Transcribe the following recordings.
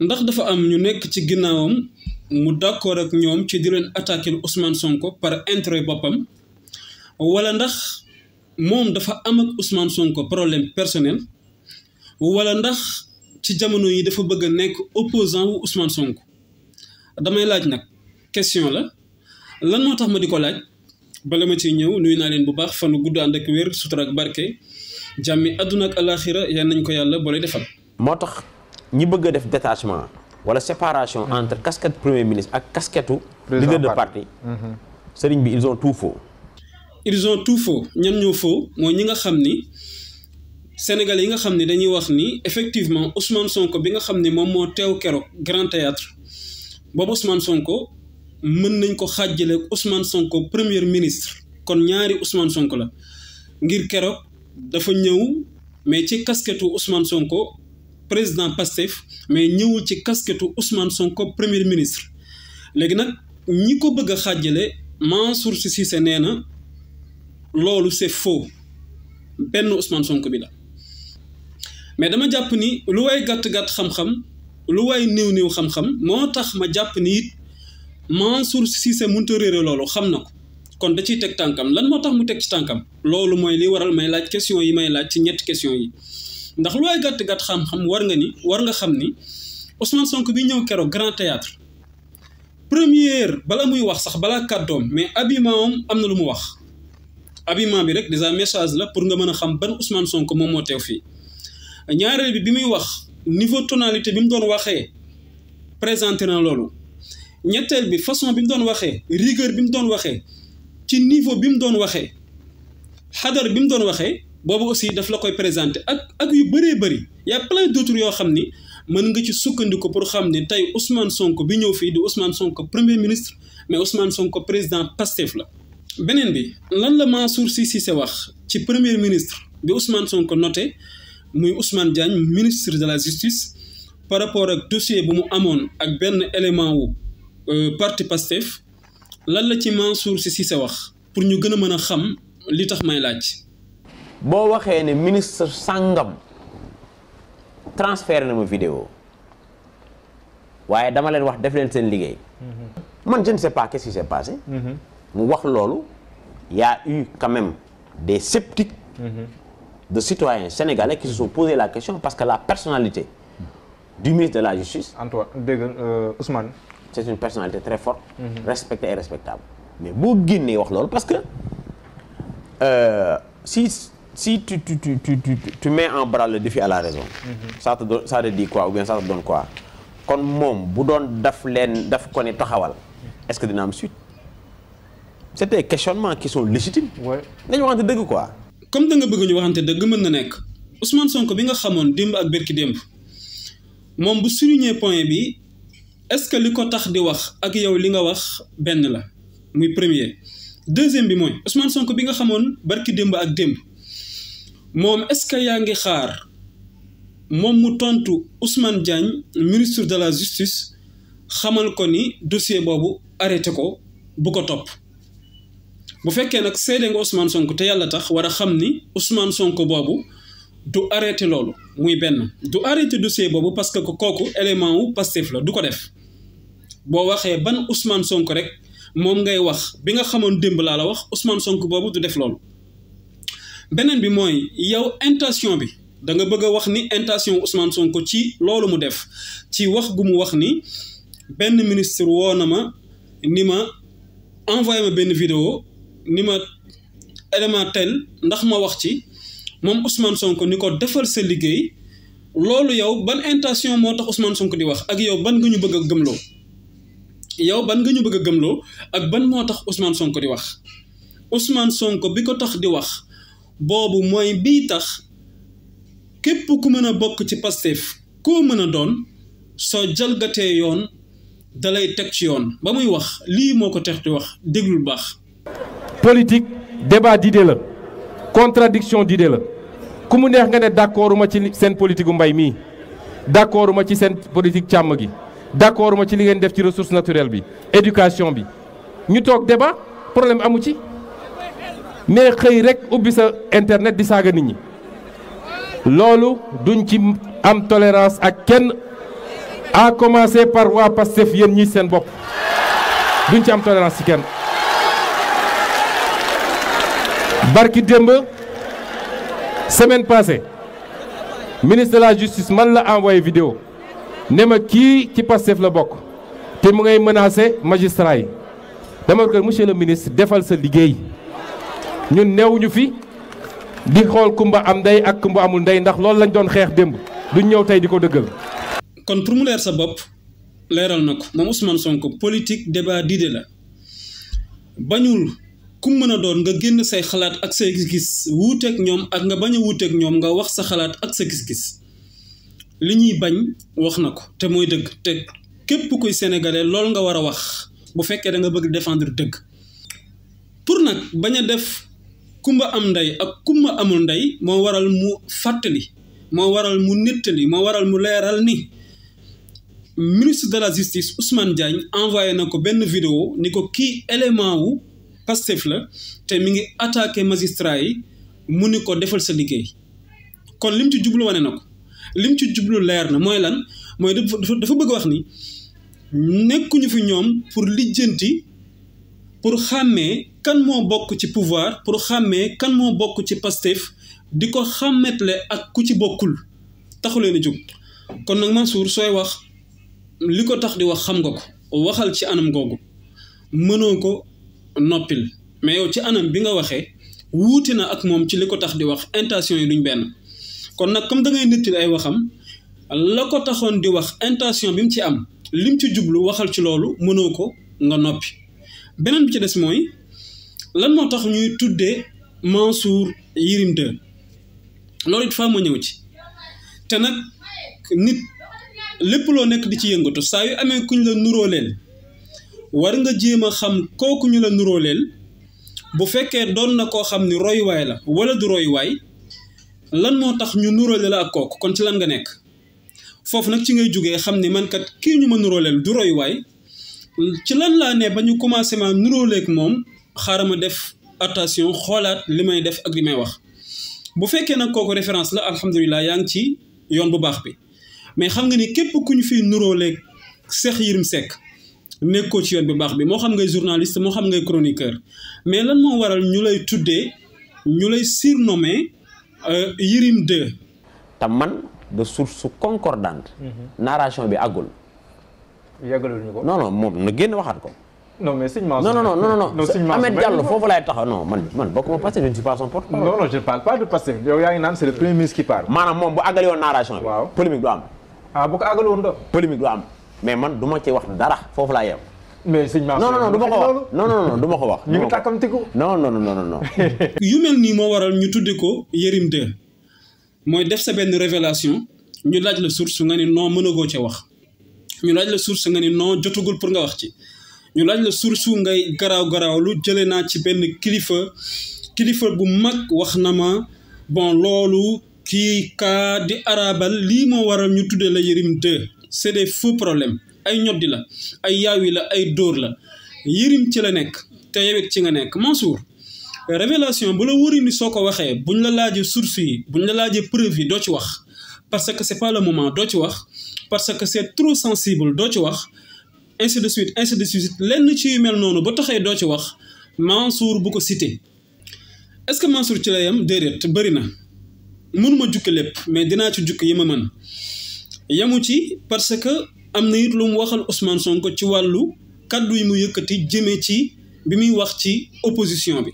ndax dafa am ñu nekk ci ginnaawam mu d'accord ak ñoom ci di leen attaquer Ousmane Sonko par intérêt boppam wala ndax moom dafa am ak Ousmane Sonko problème personnel wala ndax ci jamono yi dafa bëgg a nekk opposant wu Ousmane Sonko damay laaj nag question la lan moo tax ma di ko laaj bala ma ciy ñëw nuyu naa leen bu baax fanu gudd ànd ak wér sutura ak barke jàmmi àdduna ak alaxira yal nañ ko yàlla boole defal. moo tax ñi bëgg a def détachement wala séparation entre casquette premier ministre ak casquette leader de parti sëriñ bi ils ont tout faux. ils ont tout faux ñan ñoo faux mooy ñi nga xam ni Sénégal yi nga xam ni dañuy wax ni effectivement Ousmane Sonko bi nga xam ni moom moo teew keroog Grand Théâtre boobu Ousmane Sonko mën nañ ko xàjjale ak Ousmane Sonko premier ministre kon ñaari Ousmane Sonko la ngir keroog dafa ñëw mais ci casquette Ousmane Sonko président Pastef mais ñëwul ci casquette Ousmane Sonko premier ministre léegi nag ñi ko bëgg a xàjjale Mansour Sy Cissé nee na loolu c'est faux benn Ousmane Sonko bi la mais dama jàpp ni lu waay gàtt-gàtt xam-xam lu waay néew-néew xam-xam moo tax ma jàpp ni it Mansour Sy Cissé mënut a réere loolu xam na ko kon da ciy teg tànkam lan moo tax mu teg ci tànkam loolu mooy li waral may laaj question yi may laaj ci ñetti question yi ndax lu waay gàtt-gàtt xam-xam war nga xam ni Ousmane Sonko bi ñëw keroog Grand Théâtre première bala muy wax sax balaa kàddoom mais habillement am na lu mu wax habillement bi rek déjà message la pour nga mën a xam ban Ousmane Sonko moom moo teew fii ñaareel bi muy wax niveau tonalité bi mu doon waxee présenté na loolu ñetteel bi façon bi mu doon waxee rigueur bi mu doon waxee ci niveau bi mu doon waxee xadar bi mu doon waxee boobu aussi daf la koy présenté ak yu bëree bëri y a plein d'autres yoo xam ni mën nga ci sukkandiku pour xam ni tey Ousmane Sonko bi ñëw fii di Ousmane Sonko premier ministre mais Ousmane Sonko président Pastef la. beneen bi lan la Mansour Sy Cissé wax ci premier ministre bi Ousmane Sonko noté muy Ousmane Diagne ministre de la justice par rapport ak dossier bu mu amoon ak benn élément wu parti Pastef lan la ci Mansour Sy Cissé wax pour ñu gën a mën a xam li tax may laaj. boo waxee ne ministre sàngam transféré na ma vidéo waaye dama leen wax def leen seen liggéey. man je ne sais pas qu'est-ce qui s'est passé. mu wax loolu y a eu quand même des sceptiques. de citoyens sénégalais qui se sont posé la question parce que la personnalité du ministre de la justice. Antoine dégg Ousmane. c'est une personnalité très forte. respectée et respectable. mais boo génnee wax loolu parce que si tu mets en branle le défi à la raison. ça te dit quoi ou bien ça te donne quoi. kon moom bu doon daf ko ne taxawal. est-ce que dina am suite. c'est des questionnements qui sont légitimes. nañu waxante dëgg quoi. comme da nga bëgg ñu waxante dëgg mën na nekk Ousmane Sonko bi nga xamoon démb ak berki démb moom bu souligner point bi est-ce que li ko tax di wax ak yow li nga wax benn la muy premier. deuxième bi mooy Ousmane Sonko bi nga xamoon berki démb ak démb moom est-ce que yaa ngi xaar moom mu tontu Ousmane Diagne ministre de la justice xamal ko ni dossier boobu arrêté ko bu ko topp. bu fekkee nag seede nga Ousmane Sonko te yàlla tax war a xam ni Ousmane Sonko boobu du arrêté loolu muy benn du arrêté dossier boobu parce que kooku élément wu Pastef la du ko def boo waxee ban Ousmane Sonko rek moom ngay wax bi nga xamoon démb laa la wax Ousmane Sonko boobu du def loolu. beneen bi mooy yow intention bi da nga bëgg a wax ni intention Ousmane Sonko ci loolu mu def ci wax gu mu wax ni benn ministre woo na ma ni ma envoyé ma benn vidéo. ni ma élément tel ndax ma wax ci moom Ousmane Sonko ni ko defal sa liggéey loolu yow ban intention moo tax Ousmane Sonko di wax ak yow ban nga ñu bëgg a gëmloo ak ban moo tax Ousmane Sonko di wax Ousmane Sonko bi ko tax di wax boobu mooy bii tax képp ku mën a bokk ci Pastef koo mën a doon soo jalgatee yoon dalay teg ci yoon ba muy wax lii moo ko tax di wax déglul baax. politique débat d'idée la contradiction d'idée la ku mu neex nga ne d'accorduma ci seen politique u mbay mii d'accorduma ci seen politique càmm gi d'accorduma ci li ngeen def ci ressource naturelle bi éducation bi ñu toog débat problème amu ci mais xëy rek ubbi sa internet di saaga nit ñi loolu duñ ci am tolérance ak kenn à commencer par waa Pastef yéen ñi seen bopp duñ ci am tolérance ci kenn. barki démb semaine passée ministre de la justice man la envoyé vidéo ne ma kii ci Pastef la bokk te mu ngay menacer magistrat yi dama ko monsieur le ministre defal sa liggéey ñun newuñu fi di xool kumba am ndey ak kumba amul ndey ndax loolu lañ doon xeex démb duñ ñëw tey di ko dëggal. kon pour mu leer sa bopp leeral na ko moom Ousmane Sonko politique débat d'idée la bañul ku mën a doon nga génn say xalaat ak say gis-gis wuuteeg ñoom ak nga bañ a wuuteeg ñoom nga wax sa xalaat ak sa gis-gis li ñuy bañ wax na ko te mooy dëgg te képp kuy sénégalais loolu nga war a wax bu fekkee da nga bëgg défendre dëgg pour nag bañ a def kumba am ndey ak kumba amul ndey moo waral mu fàttali moo waral mu nettali moo waral mu leeral ni ministre de la justice Ousmane Diagne envoyé na ko benn vidéo ni ko kii élément wu Pastef la te mi ngi attaqué magistrat yi mu ni ko defal sa liggéey kon lim ci jublu wane na ko lim ci jublu leer na mooy lan mooy dafa bëgg wax ni nekkuñu fi ñoom pour lijjanti pour xàmmee kan moo bokk ci pouvoir pour xàmmee kan moo bokk ci Pastef di ko xàmmetle ak ku ci bokkul taxuleen a jóg kon nag Mansour sooy wax li ko tax di wax xam nga ko waxal ci anam googu mënoo ko noppil mais yow ci anam bi nga waxee wuute na ak moom ci li ko tax di wax intention yi duñ benn kon nag comme da ngay nettali ay waxam la ko taxoon di wax intention bi mu ci am lim ci jublu waxal ci loolu mënoo ko nga noppi beneen bi ci des mooy lan moo tax ñuy tuddee Mansour Yirim 2 loolu it faa ma ñëw ci te nag nit lépp loo nekk di ci yëngatu saa yu amee kuñ la nuróoleel war nga jéem a xam kooku ñu la nuróoleel bu fekkee doon na koo xam ni royuwaay la wala du royuwaay lan moo tax ñu nuróole la ak kooku kon ci lan nga nekk foofu nag ci ngay jógee xam ni man kat kii ñu ma nuróoleel du royuwaay ci lan laa ne ba ñu commencé ma nuróoleeg moom xaaral ma def attention xoolaat li may def ak li may wax bu fekkee nag kooku référence la alhamdulilah yaa ngi ci yoon bu baax bi mais xam nga ni képp ku ñu fiy nuróoleeg Cheikh Yérim Seck nekkoo ci yoon bu baax bi moo xam ngay journaliste moo xam ngay chroniqueur mais lan moo waral ñu lay tuddee ñu lay surnommé Yirim 2. te man de source concordante. narration bi àggul. yàggalul ñu ko. non non moom na génn waxaat ko. non mais sëñ Mansour. non Ahmed Diallo foofu laay taxaw non man bokkuma Pastef je ne suis pas son porte-parole. non je ne parle pas de Pastef yow yaa ngi naan c'est le premier ministre qui parle. maanaam moom bu àggali woon narration bi. waaw polémique du am. ah bu ko àggali woon do polémique du am mais man du ma ci wax dara foofu laa yem. mais sëñ Mansour non du ma ko wax non du ma ko wax. ñu ngi tàkkamtiku. non. yu mel nii moo waral ñu tudde ko Yirim 2 mooy def sa benn révélation ñu laaj la source nga ni non mënagoo ca wax ñu laaj la source nga ni non jotagul pour nga wax ci ñu laaj la source ngay garaaw lu jëlee naa ci benn kilifa bu mag wax na ma bon loolu kii kaa di arabal lii moo waral ñu tuddee la Yirim 2 c'est des faux problèmes ay ñoddi la ay yaawi la ay dóor la Yirim ci la nekk te yewet ci nga nekk Mansour révélation bu la wóori ni soo ko waxee buñ la laajee source yi buñ la laajee preuve yi doo ci wax parce que c'est pas le moment doo ci wax parce que c'est trop sensible doo ci wax ainsi de suite lenn ci yu mel noonu ba taxee doo ci wax Mansour bu ko cité est-ce que Mansour ci la yam déedéet bëri na mënuma jukki lépp mais dinaa ci jukki yi ma mën yamu ci parce que am na it lu mu waxal Ousmane Sonko ci wàllu kaddu yi mu yëkkati jëmee ci bi muy wax ci opposition bi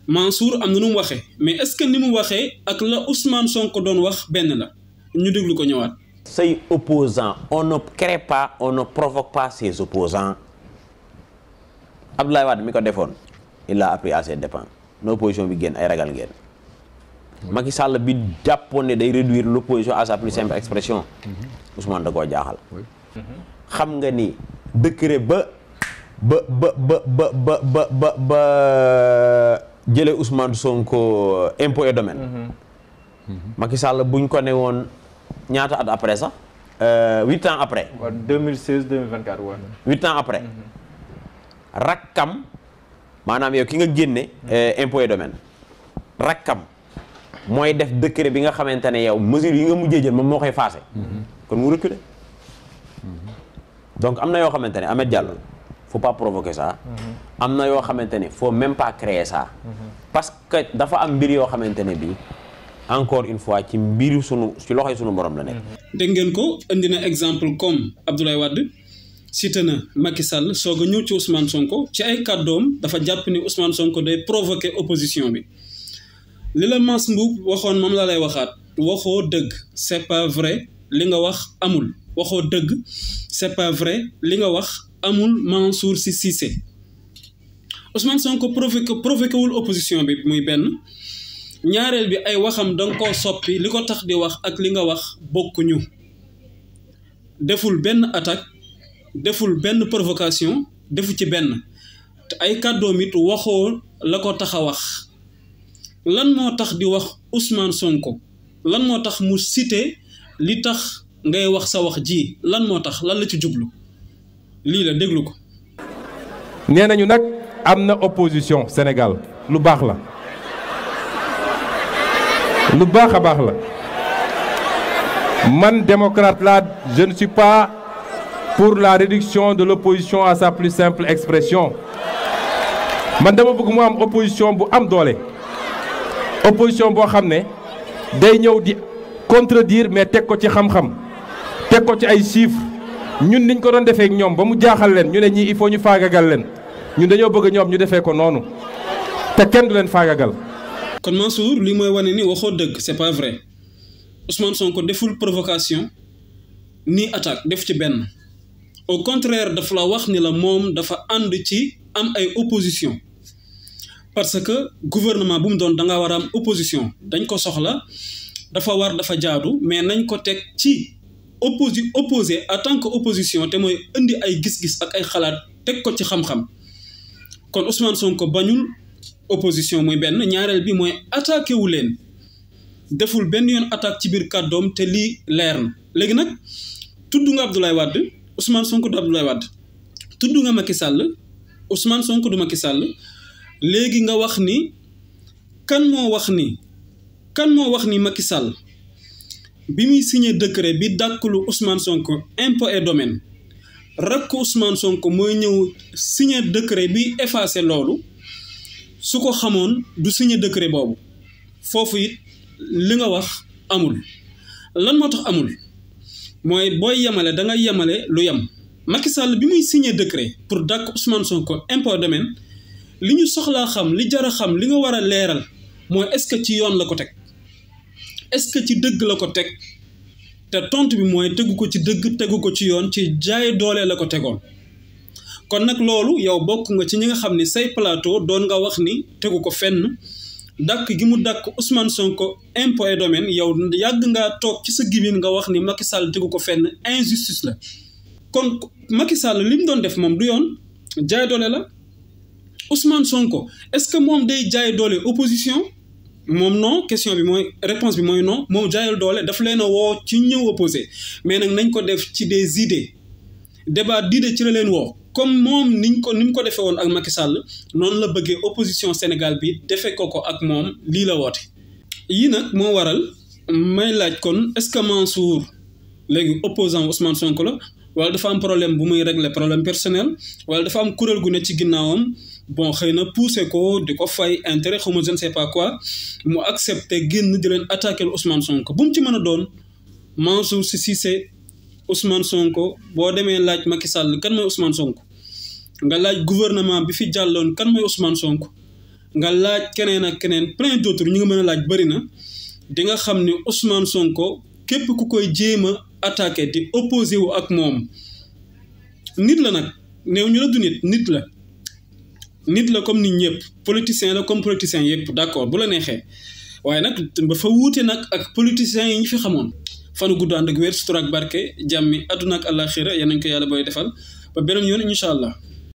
Mansour am na nu mu waxee mais est-ce que ni mu waxee ak la Ousmane Sonko doon wax benn la ñu déglu ko ñëwaat. say opposants on ne crée pas on ne provoque pas ses opposants Abdoulaye Wade mi ko defoon il a appris à ses dépens na opposition bi génn ay ragal ngeen. Macky Sall bi jàppoon ne day réduire l'opposition à sa plus simple expression Ousmane da koo jaaxal. xam nga ni décret ba jëlee Ousmane Sonko impôt et domaine. Macky Sall buñ ko ne woon ñaata at après sax 8 ans après. waaw 2016 2024 waaw. 8 ans après. rakkam maanaam yow ki nga génne. impôt et domaine rakkam mooy def décret bi nga xamante ne yow mesure yi nga mujjee jël moom moo koy faase. kon mu reculer donc am na yoo xamante ne Ahmed Diallo faut pas provoquer ça. am na yoo xamante ne faut même pas créer ça. parce que dafa am mbir yoo xamante ne bii encore une fois ci mbiru ci loxoy sunu borom la nekk. dégg ngeen ko indi na exemple comme Abdoulaye Wade cité na Macky Sall soog a ñëw ci Ousmane Sonko ci ay kàddoom dafa jàpp ni Ousmane Sonko day provoquer opposition bi li la Mass Mboup waxoon moom laa lay waxaat waxoo dëgg c'est pas vrai li nga wax amul waxoo dëgg c'est pas vrai li nga wax amul Mansour Sy Cissé Ousmane Sonko provoqué wul opposition bi muy benn ñaareel bi ay waxam danga koo soppi li ko tax di wax ak li nga wax bokkuñu deful benn attaque deful benn provocation defu ci benn te ay kàddoom it waxoo la ko tax a wax lan moo tax di wax Ousmane Sonko lan moo tax mu cité li tax ngay wax sa wax ji lan moo tax lan la ci jublu lii la déglu ko. nee nañu nag am na opposition Sénégal lu baax la lu baax a baax la man démocrate la je ne suis pas pour la réduction de l'opposition à sa plus simple expression man dama bëgg mu am opposition bu am doole opposition boo xam ne day ñëw di contredire mais teg ko ci xam-xam teg ko ci ay chiffres ñun niñ ko doon defee ak ñoom ba mu jaaxal leen ñu ne ñii il faut ñu faagagal leen ñun dañoo bëgg ñoom ñu defee ko noonu te kenn du leen faagagal. kon Mansour li mooy wane ni waxoo dëgg c'est pas vrai Ousmane Sonko deful provocation ni attaque def ci benn au contraire dafa la wax ni la moom dafa ànd ci am ay opposition parce que gouvernement bu mu doon da nga war a am opposition dañ ko soxla dafa war dafa jaadu mais nañ ko teg ci opposé en tant que opposition te mooy indi ay gis-gis ak ay xalaat teg ko ci xam-xam kon Ousmane Sonko bañul opposition muy benn ñaareel bi mooy attaqué wu leen deful benn yoon attaque ci biir kàddoom te lii leer na léegi nag tudd nga Abdoulaye Wade Ousmane Sonko du Abdoulaye Wade tudd nga Macky Sall Ousmane Sonko du Macky Sall léegi nga wax ni kan moo wax ni Macky Sall bi muy signé décret bi dàkkulu Ousmane Sonko impôt et domaine rakk Ousmane Sonko mooy ñëw signé décret bi effacé loolu su ko xamoon du signé décret boobu foofu it li nga wax amul lan moo tax amul mooy booy yemale da nga yemale lu yem Macky Sall bi muy signé décret pour dàkk Ousmane Sonko impôt domaine li ñu soxlaa xam li jar a xam li nga war a leeral mooy est-ce que ci yoon la ko teg est-ce que ci dëgg la ko teg te tontu bi mooy tegu ko ci dëgg tegu ko ci yoon ci jaay doole la ko tegoon kon nag loolu yow bokk nga ci ñi nga xam ni say plateau doon nga wax ni tegu ko fenn dàkk gi mu dàkk Ousmane Sonko impôt et domaine yow yàgg ngaa toog ci sa gibin nga wax ni Macky Sall tegu ko fenn injustice la kon Macky Sall li mu doon def moom du yoon jaay doole la Ousmane Sonko est-ce que moom day jaay doole opposition moom non question bi mooy réponse bi mooy non moom jaayal doole daf leen a woo ci ñëw opposé mais nag nañ ko def ci des idées débat d'idées ci la leen woo comme moom ni mu ko defee woon ak Macky Sall noonu la bëggee opposition Sénégal bi defee ko ak moom lii la woote. yii nag moo waral may laaj kon est-ce que Mansour léegi opposant Ousmane Sonko la wala dafa am problème bu muy régler problème personnel wala dafa am kuréel gu ne ci ginnaawam bon xëy na poussé ko di ko fay intérêt xaw ma je ne sais pas quoi mu accepté génn di leen attaquer Ousmane Sonko bu mu ci mën a doon Mansour Sy Cissé Ousmane Sonko boo demee laaj Macky Sall kan mooy Ousmane Sonko nga laaj gouvernement bi fi jàlloon kan mooy Ousmane Sonko nga laaj keneen ak keneen plein d'autres ñu nga mën a laaj bëri na di nga xam ni Ousmane Sonko képp ku koy jéem a attaqué di opposé wu ak moom nit la nag néew ñu la du nit la comme nit ñëpp politicien la comme politicien yëpp d'accord bu la neexee waaye nag ba fa wuute nag ak politiciens yi ñu fi xamoon fanu gudd ànd ak wér sutura ak barke jàmmi àdduna ak àllaaxira yal nañ ko yàlla booy defal ba beneen yoon incha allah.